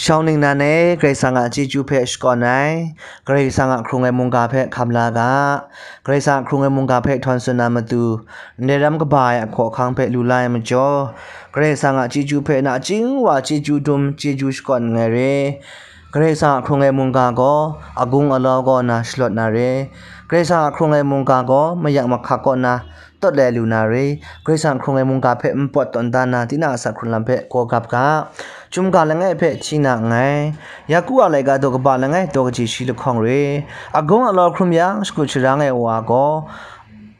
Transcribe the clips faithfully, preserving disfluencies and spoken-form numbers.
Shawng ningnan e, Karai Kasang a chyeju hpe shakawn ai, Karai Kasang a hkrung ai mungga hpe hkam la ga, Karai Kasang a hkrung ai mungga hpe htawn tsun na matu, ndai ram kaba ai ahkaw ahkang hpe lu la ai majaw, Karai Kasang a chyeju hpe nachying wa chyeju dum chyeju shakawn nngai re. Karai Kasang a hkrung ai mungga gaw agung alau kaw na shalawt na re. Karai Kasang a hkrung ai mungga gaw mayak mahkak kaw na tawt lai lu na re. Karai Kasang a hkrung ai mungga hpe npawt tawn dan na, tinang a sak hkrun lam hpe gaw gap ga. Chyum ga langai hpe hti na nngai. Yaku a laika daw kaba langai daw kaji shi lahkawng re. Agung alau hkrum yang, shakut sharang ai wa gaw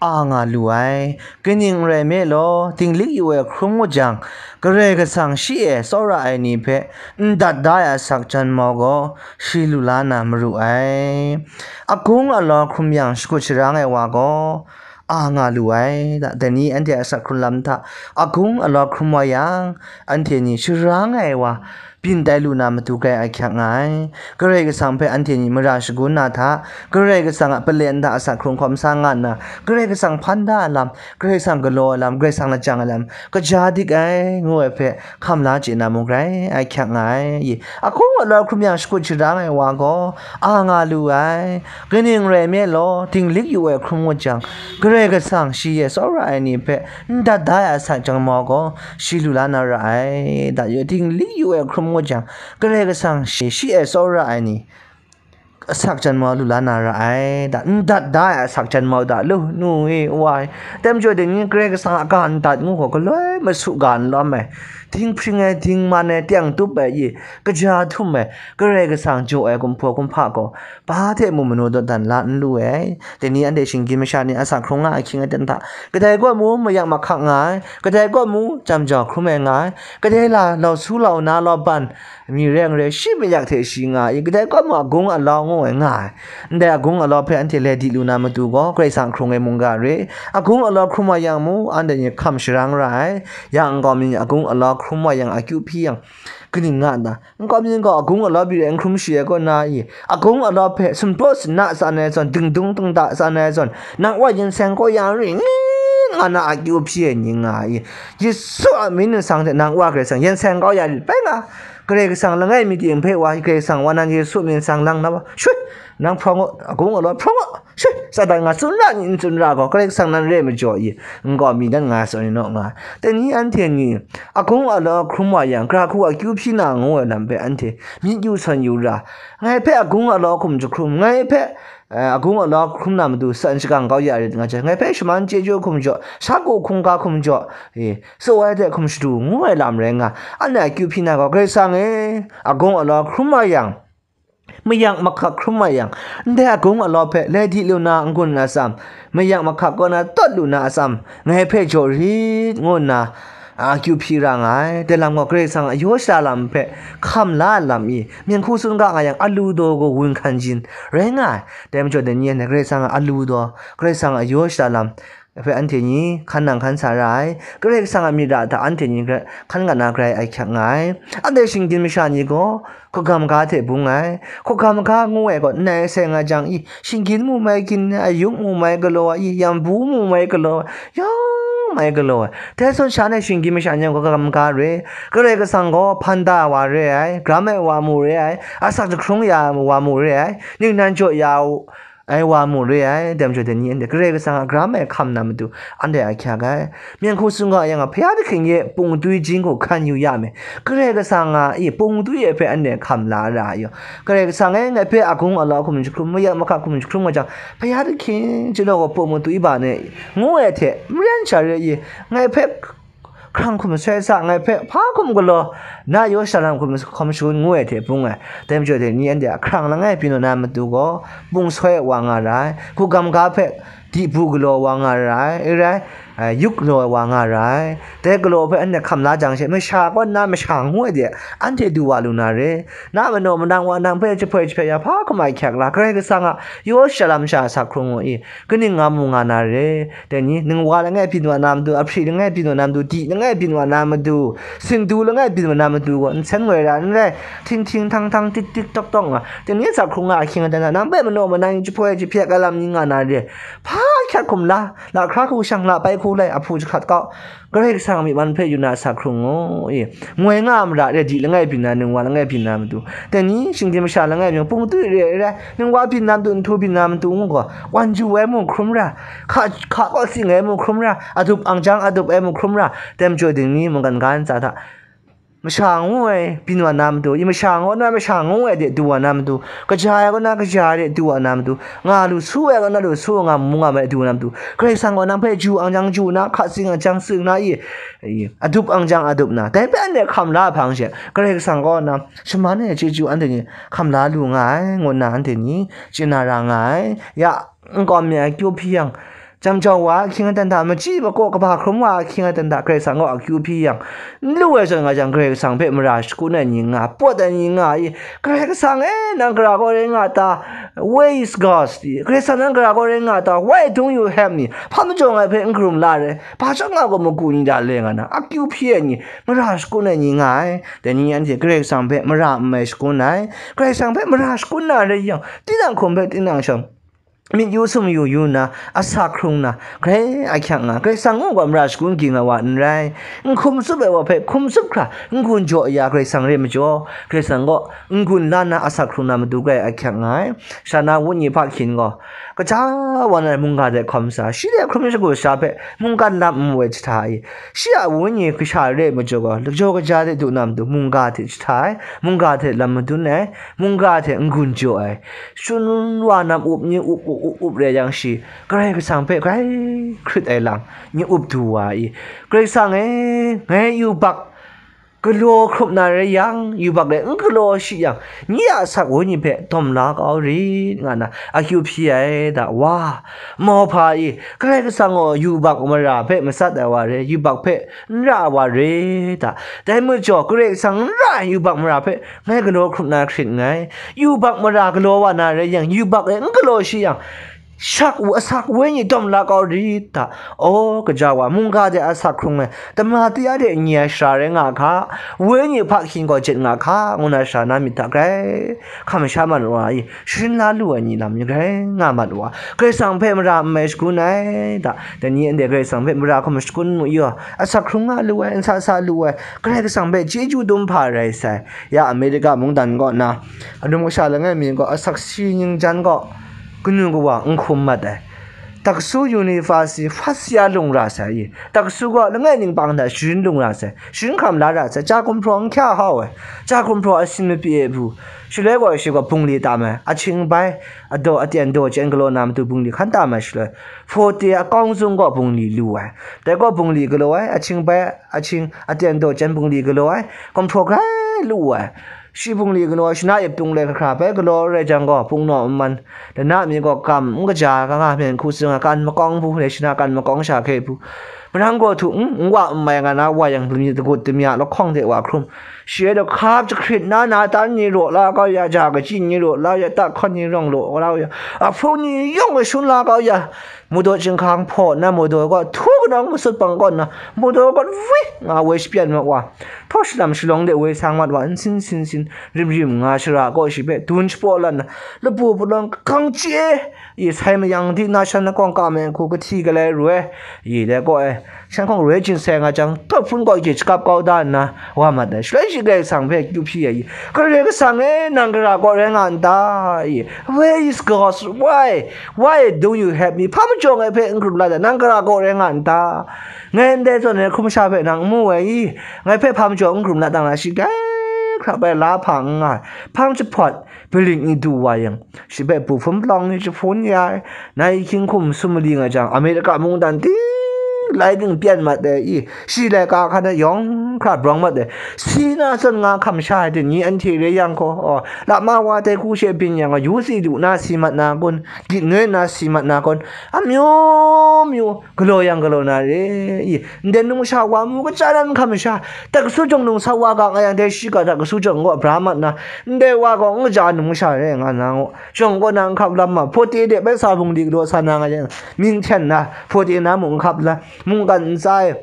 a nga lu ai. Kaning n rai nme law, dinglik yu ai hkrum ngut jang, Karai Kasang shi e tsawra ai ni hpe n dat da ai asak janmau gaw, shi lu la na maru ai. Agung alau hkrum yang, shakut sharang ai wa gaw a nga lu ai. Da, dai ni anhte a sak hkrun lam hta agung alau hkrum wa yang, anhte ni sharang ai wa byin tai lu na matu grai ahkyak nga ai. Karai Kasang hpe anhte ni mara shagun na hta, Karai Kasang a palen hta asak hkrung hkawm sa nga nna, Karai Kasang hpan da ai lam, Karai Kasang galaw ai lam, Karai Kasang lajang ai lam, kaja dik ai, ngu ai hpe hkam la chye na mung grai ahkyak nga ai. Agung alau hkrum yang, shakut sharang ai wa gaw a nga lu ai. Kaning rai nme law, dinglik yu ai hkrum ngut jang, Karai Kasang shi e tsawra ai ni hpe n dat da ai asak janmau gaw, shi lu la na ra ai. Da, dinglik yu ai hkrum ngut jang, Karai Kasang shi, shi e tsawra ai ni asak janmau lu la na ra ai. Da, n dat da ai asak janmau da lu, nu e, wa e. Dai majaw dai ni Karai Kasang a ga n dat ngu gaw, galoi masu ga n lawm ai, dinghpring ai, dingman ai, teng tup ai, i, kaja htum ai, Karai Kasang jaw ai kumhpaw kumhpa gaw, ba hte mung manu dawdan la n lu ai. Dai ni anhte shinggyim masha ni a sak hkrung nga ahkying aten hta, kadai gaw mu mayak mahkak nga ai, kadai gaw mu jam jau hkrum ai nga ai, kadai la lau su lau na lau ban mi re n re, shi mayak hte shi nga ai, kadai gaw mu agung alau ngu ai nga ai. Ndai agung alau hpe anhte lai di lu na matu gaw, Karai Kasang hkrung ai mungga re. Agung alau hkrum wa yang mu, anhte ni hkam sharang ra ai. Ya nkau mi ni agung alau hkrum wa yang, akyu hpyi yang, kaning nga nna, nkau mi gaw agung alau byi re n hkrum shi ai kaw na i, agung alau hpe sumpraw suna tsan ai zawn, dingdung dingda tsan ai zawn, nang wa yin seng kau ya ri nni nga na akyu hpyi ai ni nga i, Yesu a mying ningsang hte nang wa Karai Kasang yin seng kau ya rit bai nga. Karai Kasang langai mi ting hpe wa, Karai Kasang wa nan Yesu mying ningsang lang na wa, shui, nang hprawng u, agung alau hprawng u, shui, Satan nga tsun ra ni n tsun ra gaw, Karai Kasang nan re majaw i, nkau mi dan nga ai tsun ni naw nga. Dai ni anhte ni, agung alau hkrum wa yang, gara hku akyu hpyi na ngu ai lam hpe anhte myit yu sawn yu ra, ngai hpe agung alau hkum jahkrum, ngai hpe, eh, agung alau hkrum na matu san shakang kau ya rit nga jang, ngai hpe shaman chyeju hkum jaw, shaku hkungga hkum jaw, e, tsaw ai hte hkum shadu ngu ai lam rai nga, anhte akyu hpyi na gaw, Karai Kasang e, agung alau hkrum wa yang, mayak mahkak hkrum wa yang, ndai agung alau hpe lai di lu na n-gun atsam, mayak mahkak kaw na tawt lu na atsam, ngai hpe jaw rit ngu nna, a, akyu hpyi ra nga ai. Dai lam gaw Karai Kasang a yaw shada lam hpe hkam la ai lam i, myen hku tsun ga nga yang, alu daw gaw wun hkan jin rai nga ai. Dai majaw dai ni anhte Karai Kasang a alu daw, Karai Kasang a yaw shada lam hpe anhte ni hkan nang hkan sa ra ai. Karai Kasang a myit ra hta anhte ni gra-, hkan nga na grai ahkyak nga ai. Anhte shinggyim masha ni gaw hkugam ga hte bung ai. Hkugam ga ngu ai gaw, nai seng a jang i, shinggyim mu mai gin ai, ayuk mu mai galaw ai, yambu mu mai galaw ai, yawng mai galaw ai. Dai zawn sha nai shinggyim masha ni gaw hkugam ga re. Karai Kasang gaw hpan da ai wa re ai, gram ai wa mu re ai, asak jahkrung ya ai wa mu re ai, ningnan jaw ya ai wa mu re ai. Dai majaw dai ni anhte Karai Kasang a gram ai hkam na matu anhte ahkyak ai. Myen hku tsun ga yang, Bhaya Kahkring ye pung tui jin hku hkan yu ya me. Karai Kasang a i pung tui e hpe anhte hkam la ra ai yaw, Karai Kasang e, ngai hpe agung alau hkum jahkrum, mayak mahkak hkum jahkrum nga jang, Bhaya Kahkring chyawm gaw pung tui ba ni ngu ai hte, maren sha re i, ngai hpe hkrang hkum soi sa, ngai hpe hpa hkum galaw, na yaw shada lam hkum hkawm shangun ngu ai hte bung ai. Dai majaw dai ni anhte a hkrang langai byin wa na matu gaw, bung soi ai wa nga ra ai, hkugam ga hpe di bu galaw ai wa nga ra ai, e rai, ai, yuk galaw ai wa nga ra ai. Dai galaw hpe anhte hkam la jang she, masha kaw nna masha ngu ai de, anhte du wa lu na re. Na manaw manang wa nang hpe jahpoi jahpya ya hpa hkum ahkyak la, Karai Kasang a yaw shada lam sha sak hkrung ngu i, kaning nga mu nga na re. Dai ni, ningwa langai byin wa na matu, ahpri langai byin wa na matu, di langai byin wa na matu, sindu langai byin wa na matu gaw, nsen ngoi ra n rai, hting hting htang htang, tik tik tok tok nga, dai ni sak hkrung nga ahkying aten hta, nang hpe manaw manang jahpoi jahpyak ai lam ni nga na re. Hpa ahkyak hkum la, lahkra hku shang, lahpai hku lai, ahpu jahkat kau, Karai Kasang a myi man hpe yu na asak hkrung ngu i. Ngoi nga a mara re, di langai byin na, ningwa langai byin na matu, dai ni shinggyim masha langai mying pung tui re ai rai, ningwa byin na matu, nhtu byin na matu ngu gaw, wan ju ai mu hkrum ra, hka, hka kaw sing ai mu hkrum ra, adup angjang adup ai mu hkrum ra, dai majaw ding ni mungkan ga ntsa hta, masha ngu ai byin wa na matu, i masha ngu na masha ngu ai de du wa na matu, kaja ai kaw na kaja ai de du wa na matu, nga lu su ai kaw na lu su nga mu nga ma ai du wa na matu, Karai Kasang gaw nang hpe ju angjang ju na, hka sing angjang sing na i, i, adup angjang adup na, dai hpe anhte hkam la ai hpang she, Karai Kasang kaw na shaman ai chyeju anhte ni hkam la lu nga ai, ngu nna anhte ni chye na ra nga ai. Ya, nkau mi ai akyu hpyi yang, jam jau wa a ahkying aten hta, machyi makaw kaba hkrum wa a ahkying aten hta, Karai Kasang gaw akyu hpyi yang, n lu ai zawn nga jang, Karai Kasang hpe mara shakun ai ni nga, pawt ai ni nga i, Karai Kasang e, nang gara gaw rai nga ta? Where is God? Karai Kasang, nang gara gaw rai nga ta? Why don't you help me? Hpa majaw ngai hpe n karum la re? Hpa chyawm nga gaw magu ni da le nga na, akyu hpyi ai ni, mara shakun ai ni nga ai. Dai ni anhte Karai Kasang hpe mara n mai shakun ai. Karai Kasang hpe mara shakun na rai yang, tinang hkum hpe tinang shawng, myit yu sumyu yu nna, asak hkrung nna, grai ahkyak nga, Karai Kasang mung gaw mara shakun ging ai wa n rai. N hkum tsup ai wa hpe hkum tsup hkra, n-gun jaw ya Karai Kasang re majaw, Karai Kasang gaw n-gun la nna asak hkrung na matu grai ahkyak nga ai. Sha na Wenyi hpa hkyin gaw, kaja wa na mungga de hkawm sa, shi de hkrum shagu sha hpe mungkan lam n woi jahta i, shi a Wenyi kasha re majaw gaw, lajau kaja de du na matu mungga hte jahta ai, mungga hte lam madun ai, mungga hte n-gun jaw ai, shun wa nam up ni up up up up rai yang shi, Karai Kasang hpe grai hkrit ai lam ni up du wa i, Karai Kasang e, ngai yubak galaw hkrup na rai yang, yubak e n galaw shi yang, nye a asak Wenyi hpe dawm la kau rit, nga na akyu hpyi ai da wa. Mauhpa i, Karai Kasang gaw yubak mara hpe matsat ai wa re, yubak hpe n ra ai wa re da. Dai majaw, Karai Kasang n ra ai yubak mara hpe ngai galaw hkrup na hkrit nngai. Yubak mara galaw wa na rai yang, yubak e n galaw shi yang, shak u, asak Wenyi dawm la kau rit da. Aw, kaja wa, mungga de asak hkrung ai, tama taya de n-yu ai sara rai nga hka, Wenyi hpa hkyin gaw jet nga hka, ngu na sara na myit hta grai hkam sha mat wa i, sharin la lu ai ni lam ni grai nga mat wa, Karai Kasang hpe mara n mai shagun ai da. Dai ni anhte Karai Kasang hpe mara hkum shagun mu yaw, asak hkrung nga lu ai, n sa sa lu ai, Karai Kasang hpe chyeju dum hpa rai sai. Ya Amerika mungdan kaw na, anum kasha langai mi gaw asak si ning jan gaw, kanu kawa n hkum mat ai. Taksu University first year lung ra sai i, taksu gaw langai ningpang hta sharin lung ra sai, sharin hkam la ra sai, ja gumhpraw n hkya hau ai, ja gumhpraw asin mapyi ai hpu, shaloi gaw shi gaw bungli tam ai, ahkying bai, adaw aten daw chyen galaw na matu bungli hkan tam ai shaloi, forty akawng zung gaw bungli lu ai, dai gaw bungli galaw ai, ahkying bai, ahkying aten daw chyen bungli galaw ai, gumhpraw grai lu ai. Shi bungli galaw ai, shana ip tung le hkra hpe galaw rai jang gaw, pungnaw nman, lana mi gaw kam n kaja, ka nga hpyen hku tsun ai, kan makawng bu le, shana kan makawng sha hkye bu, marang gaw htu n, n wa n mai nga na wa yang, lami dagut damya lahkawng de wa hkrum, shi e daw hkap jahkrit na, na tan ni raw la kau ya, ja kachyi ni raw la ya, ta hkawn ni rawng raw la ya, ahpung ni yawng e shun la kau ya, mudaw chyinghkang hpaw nna, mudaw gaw htu kanawng masut bang kaw nna, mudaw gaw wi nga woi shapyan mat wa, htaw shalam shalawng de woi sang mat wa, nsin sin sin, rim rim nga shara gaw shi hpe dun shapaw lan nna, labu palawng kahkang chye, i sai mayang di na shan lakawng ka me hku kahti galai roi, i dai gaw e, shan hkawng roi chyin sai nga jang, tawt hpun gaw gye shakap kau da nna, wa mat ai. Shaloi shi Karai Kasang hpe akyu hpyi ai, Karai Kasang e, nang gara gaw rai nga n ta? I, where is God? Why? Why don't you help me? Hpa majaw ngai hpe n hkrum la ta? Nang gara gaw rai nga n ta? Ngai ndai zawn ai hkrum sha hpe nang n mu ai i? Ngai hpe hpa majaw n hkrum la ta nga, shi grai hkra bai la hpa n nga ai. Hpang jahpawt, bilik ni du wa yang, shi hpe bu hpun palawng ni jahpun ya ai, nai hkying hkum sum mali nga jang, Amerika mungdan ting lai ting pyan mat ai i, shi laika hkan e yawng hkra brawng mat ai, si na zawn nga hkam sha ai dai ni anhte re yang gaw, aw, lama wa dai hku she byin yang gaw, yu si du na si mat na kun, gyit noi na si mat na kun, amyu myu, galaw yang galaw na re i, ndai num masha wa mu kaja nan hkam sha, taksu jawng num sa wa ga nga yang, dai shi ga taksu jawng gaw bra mat na, ndai wa gaw n kaja num masha re nga na ngu, jawng kaw na n hkap lam ma, hpaw te de bai sa bungli galaw sa na nga yang, myin hten na, hpaw te na mung n hkap la, mungkan ntsa e,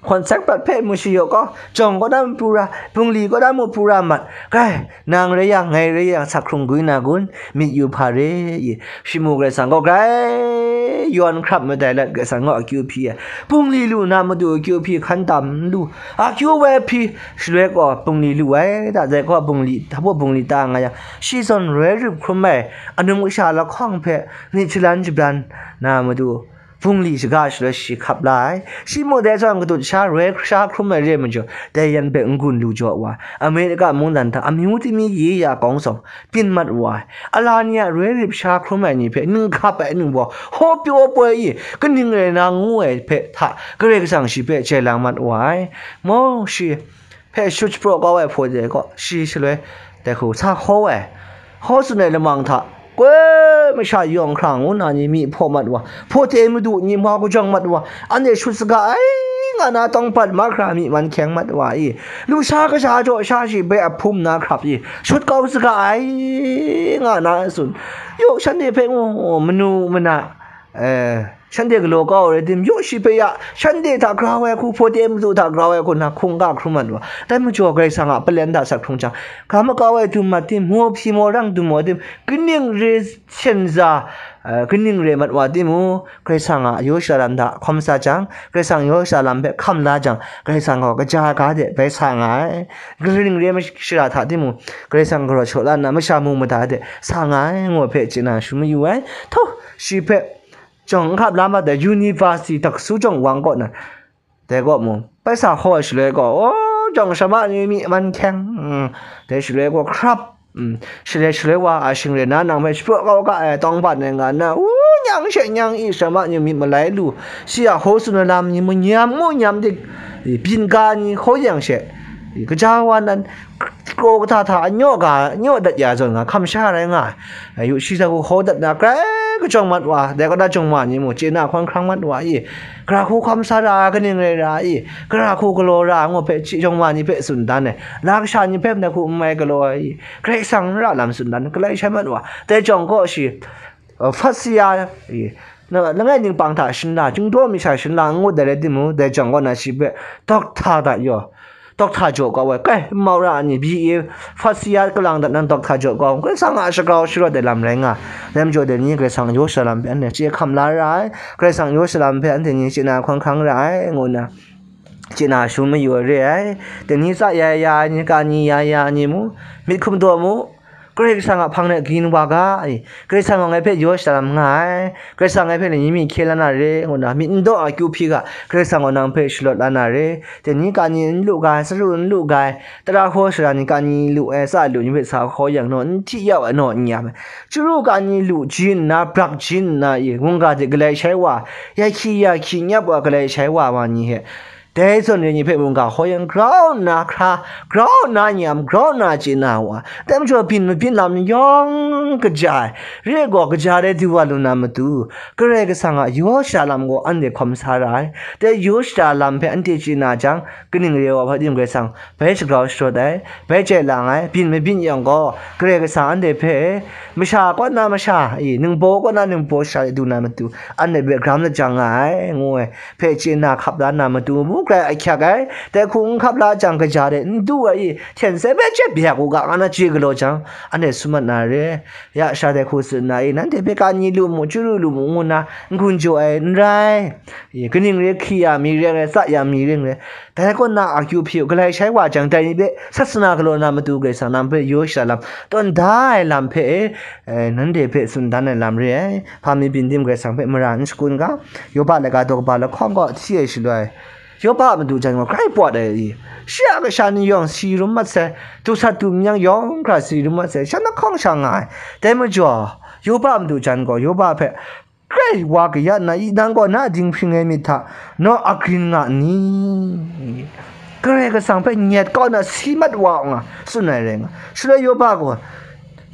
hkawn sek prat hpe mu shi yaw gaw, jawng kaw na mu pru ra, bungli kaw na mu pru ra mat, grai, nang rai yang, ngai rai yang, sak hkrung gwi na kun, myit yu hpa re i, shi mu Karai Kasang gaw grai yawn hkrap madai let, Karai Kasang gaw akyu hpyi ai. Bungli lu na matu akyu hpyi hkan tam n lu, akyu woi hpyi shaloi gaw bungli lu ai, da, dai gaw bungli, hpa bungli ta nga yang, shi zawn roi rup hkrum ai, anum kasha lahkawng hpe myit shalan jabran na matu, bungli shaga shaloi shi hkap la ai. Shi mung dai zawn katut sha roi sha hkrum ai re ai majaw, dai yan hpe n-gun lu jaw wa ai. Amerika mungdan hta amyu tingmi ye ya kawng sawng byin mat wa ai. Ala ni a roi rup sha hkrum ai ni hpe ning hkap ai ningbaw, hpaw pyaw poi i, kaning rai na ngu ai hpe hta Karai Kasang shi hpe jai lang mat wa ai. Mung shi hpe shut shapraw kau ai hpaw de gaw, shi shaloi dai hku sa hkaw ai. Hkaw tsun ai lamang hta, koi masha yawng hkra ngu na ni myi hpaw mat wa, hpaw te madu ni mau kajawng mat wa, anhte shut saga ai nga na tawng pat mahkra myi man hkyeng mat wa i, lusha kasha jaw sha shi bai a hpum na hkrap i, shut kau saga ai nga na tsun. Yaw, shanhte hpe ngu, manu mana, eh, shanhte galaw kau ai rai tim, yaw, shi hpe ya, shanhte hta grau ai hku, hpaw te madu hta grau ai hku na hkungga hkrum mat wa. Dai majaw Karai Kasang a palem hta sat hkrung jang, ga makau ai dum mat tim, maw hpyi maw rang dum maw tim, kaning re shen za, eh, kaning re mat wa tim u, Karai Kasang a yaw shara lam hta hkawm sa jang, Karai Kasang yaw shara lam hpe hkam la jang, Karai Kasang gaw kaja ga de bai sa nga ai. Kaning re ai shara hta tim u, Karai Kasang galaw shaw la nna masha mung mada de sa nga ai, ngu hpe chye na shu mayu ai. Htaw, shi hpe jawng n hkap la mat ai, university taksu jawng wang kaw na, dai kaw mung, bai sa hkaw ai shaloi gaw, aw, jawng shama ni myi man hkyeng, mm, dai shaloi gaw hkrap, mm, shaloi shaloi wa a shing rai na nang hpe shapraw kau ga ai tawng ban ai nga nna, u, nyang she nyang i, shama ni myit malai lu, shi a hkaw tsun ai lam ni mu nyam mu nyam dik, byin ga ni hkaw yang she, kaja wa nan, kraw kata hta anyaw ga, anyaw dat ya zawn nga, hkam sha rai nga ai. Yu shi hta hku hkaw dat na, grai kajawng mat wa, dai kaw na jawng ma ni mu, chye na hkawn hkrang mat wa i, gara hku hkam sa ra, kaning rai ra i, gara hku galaw ra, ngu hpe, chye jawng ma ni hpe tsun dan ai, la kasha ni hpe ndai hku n mai galaw ai i, Karai Kasang ra lam tsun dan, galai shai mat wa, dai jawng gaw shi, uh, Farisi ya, i, na, langai ningpang hta shinla, chyingdaw mi sha shinla n ngut ai rai timung, dai jawng kaw na shi hpe dokta hta yaw, dokta jaw kau ai, kai, mau ra ai ni, B A, Farisi ya kalang dat nan dokta jaw kau, Karai Kasang a shagrau sharawt ai lam rai nga, dai majaw dai ni Karai Kasang yaw shara lam hpe anhte chye hkam la ra ai, Karai Kasang yaw shara lam hpe anhte ni chye na hkawn hkrang ra ai, ngu nna, chye na shu mayu ai re ai. Dai ni tsa ya ya ai ni, ka ni ya ya ai ni mu, myit hkum daw mu, Karai Kasang a hpang de kayin wa ga, i, Karai Kasang gaw ngai hpe yaw shara lam nga ai, Karai Kasang ngai hpe ni myi hkye la na re, ngu nna myit n daw ai akyu hpyi ga, Karai Kasang gaw nang hpe shalawt la na re. Dai ni ka ni n lu ga ai, saru n lu ga ai, tara hkaw shara ni ka ni lu ai, tsa lu ni hpe sa hkaw yang naw, n hti yau ai naw, n ya ai. Chyaru ka ni lu jin nna, brak jin nna, i, mungga hte galai shai wa, ya hkyi ya hkyi nyap wa galai shai wa wa ni hte, dai zawn re ni hpe mungga hkaw yang grau nna hkra, grau nna nyam, grau nna chye na wa, dai majaw byin mabyin lam ni yawng kaja ai, re ai gaw kaja rai du wa lu na matu, Karai Kasang a yaw shara lam gaw anhte hkawm sa ra ai. Dai yaw shara lam hpe anhte chye na jang, kaning re ai wa hpa tim Karai Kasang bai shagrau sharawt ai, bai chye lang ai, byin mabyin yang gaw, Karai Kasang anhte hpe masha kaw na masha, i, ningbaw kaw na ningbaw sha du na matu, anhte hpe gram lajang nga ai, ngu ai. Hpe chye na hkap la na matu mu grai ahkyak ai. Dai hku n hkap la jang, kaja de n du ai i, hten sai bai chyet byak u ga, nga na chye galaw jang, anhte sum mat na re. Ya sha dai hku tsun na i, nanhte hpe ka ni lu mu, chyaru lu mu, ngu nna n-gun jaw ai n rai. I, kaning re hkyi ya mi ring rai, tsa ya mi ring rai, dai kaw na akyu hpyi u, galai shai wa jang, dai ni hpe sasana galaw na matu Karai Kasang nang hpe yaw shara lam, tawn da ai lam hpe, e, nanhte hpe tsun dan ai lam re ai. Hpa mi byin tim Karai Kasang hpe mara n shakun ga, Yoba laika daw kaba lahkawng kaw hti ai shaloi, Yoba a madu jan gaw grai pawt ai i, shi a kasha ni yawng si rum mat sai, du sat du myang yawng hkra si rum mat sai, shan lahkawng sha nga ai. Dai majaw, Yoba a madu jan gaw Yoba hpe, grai wa kaya nna, i, nang gaw na dinghpring ai myit hta naw agrin nga n ni? Karai Kasang hpe nyet kau nna si mat wa nga, tsun ai rai nga. Shaloi Yoba gaw,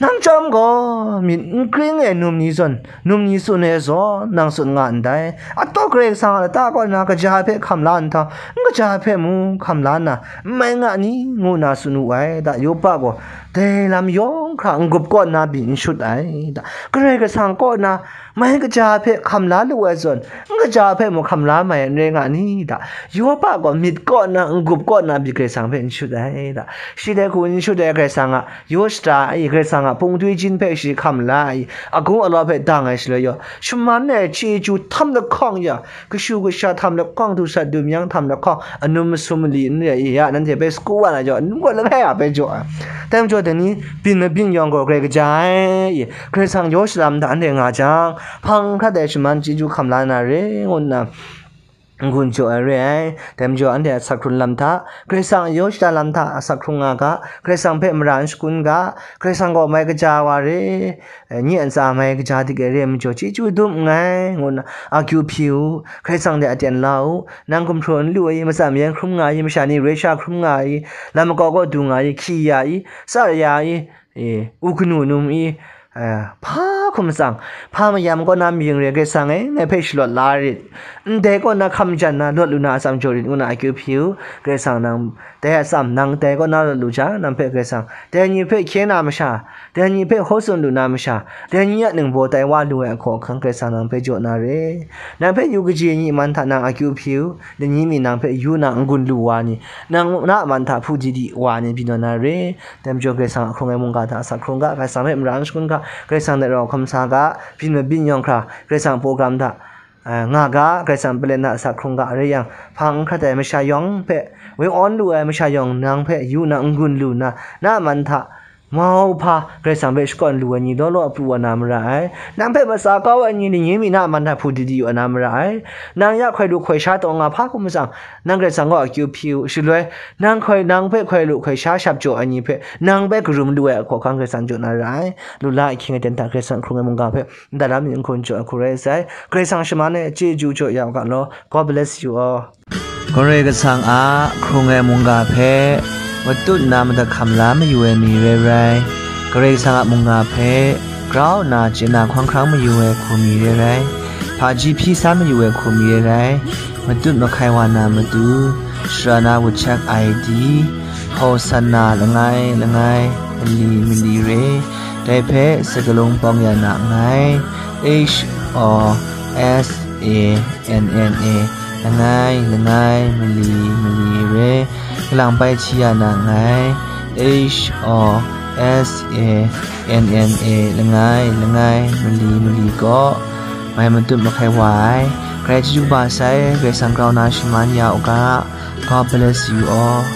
nang chyawm gaw, myit n kring ai num ni zawn, num ni tsun ai zawn, nang tsun nga ndai. Ataw Karai Kasang a lata kaw na kaja hpe hkam la nhtawm, n kaja hpe mung hkam la nna, n mai nga ni? Ngu nna tsun wu ai. Da Yoba gaw, dai lam yawng hkra n-gup kaw nna pyi n shut ai. Da Karai Kasang kaw na mai kaja hpe hkam la lu ai zawn, n kaja hpe mung hkam la mai n rai nga ni? Da Yoba gaw myit kaw nna, n-gup kaw nna pyi Karai Kasang hpe n shut ai. Da shi dai hku n shut ai, Karai Kasang a yaw shara ai, Karai Kasang a Pungtui jin hpe shi hkam la ai, agu alau hpe dang ai shaloi yaw, shaman ai chyeju htam lahkawng ya, kashu kasha htam lahkawng, du sat du myang htam lahkawng, anum masum mali n re ai, ya, nanhte hpe sagu wa na jaw, anum gaw langai a hpe jaw ai. Dai majaw, dai ni byin mabyin yawng gaw grai kaja ai, Karai Kasang yaw shalam hta anhte nga jang, hpang hkrat ai shaman chyeju hkam la na re, ngu nna, n-gun jaw ai re ai. Dai majaw, anhte a asak hkrung lam hta, Karai Kasang a yaw shada lam hta asak hkrung nga ga, Karai Kasang hpe mara n shakun ga, Karai Kasang gaw mai kaja wa re, eh, nye a ntsa mai kaja dik ai re ai majaw, chyeju dum nngai, ngu nna akyu hpyi u, Karai Kasang de aten la u, nang gumhpraw n lu ai, matsam yan hkrum nga ai, masha ni roi sha hkrum nga ai, lam makau kaw du nga ai, hkyi ya ai, tsar ya ai, e, u kanu num i, eh, hpa hkum tsang, hpa mayam kaw na mying re, Karai Kasang e, ngai hpe shalawt la rit, ndai kaw na hkam jan na lawt lu na atsam jaw rit, ngu na akyu hpyi u. Karai Kasang nang, dai atsam nang dai kaw na lawt lu jang, nang hpe Karai Kasang, dai ni hpe hkye na masha, dai ni hpe hkaw tsun lu na masha, dai ni a ningbaw tai wa lu ai ahkaw ahkang Karai Kasang nang hpe jaw na re. Nang hpe yu kaji ni man hta nang akyu hpyi u, dai ni mi nang hpe yu na n-gun lu wa ni, nang na a man hta hpu di di wa ni byin wa na re. Dai majaw, Karai Kasang a hkrung ai mungga hta asak hkrung ga, Karai Kasang hpe mara n shakun ga, Karai Kasang de rau hkam sa ga, byin mabyin yawng hkra, Karai Kasang a program hta, eh, nga ga, Karai Kasang palen hta asak hkrung ga, rai yang, hpang n hkrat ai masha yawng hpe, woi awn lu ai masha yawng nang hpe yu na n-gun lu na, na a man hta mau hpa Karai Kasang hpe shakawn lu ai ni law law a pru wa na mara ai. Nang hpe matsa kau ai ni, ni mi na a man hta hpu di di wa na mara ai. Nang ya hkoi lu hkoi sha taw nga hpa hkum matsang, nang Karai Kasang gaw akyu hpyi u, shaloi, nang hkoi, nang hpe hkoi lu hkoi sha shap jaw ai ni hpe, nang hpe karum lu ai ahkaw ahkang Karai Kasang jaw na ra ai. Lu la ahkying aten hta Karai Kasang hkrung ai mungga hpe, nta lam yin hkun jaw ai hku rai sai. Karai Kasang shaman e chyeju jaw ya u ga law. God bless you all. Karai Kasang a hkrung ai mungga hpe matut na madat hkam la mayu ai mi rai rai. Karai Kasang a mungga hpe grau nna chye na hkawng hkrang mayu ai hku mi rai rai. Hpaji hpyi san mayu ai hku mi rai rai. Matut mahkai wa na matu, shara na wutchak ai di, Hosanna langai langai, mali mali re, dai hpe sakalung pawng ya na nngai, H O S A N N A, langai langai, mali mali re, kalang bai hti ya na nngai, H O S A N N A, langai langai, mali mali kaw, mai matut mahkai wa ai. Karai chyeju kaba sai, Karai Kasang grau na shaman ya u ga. God bless you all.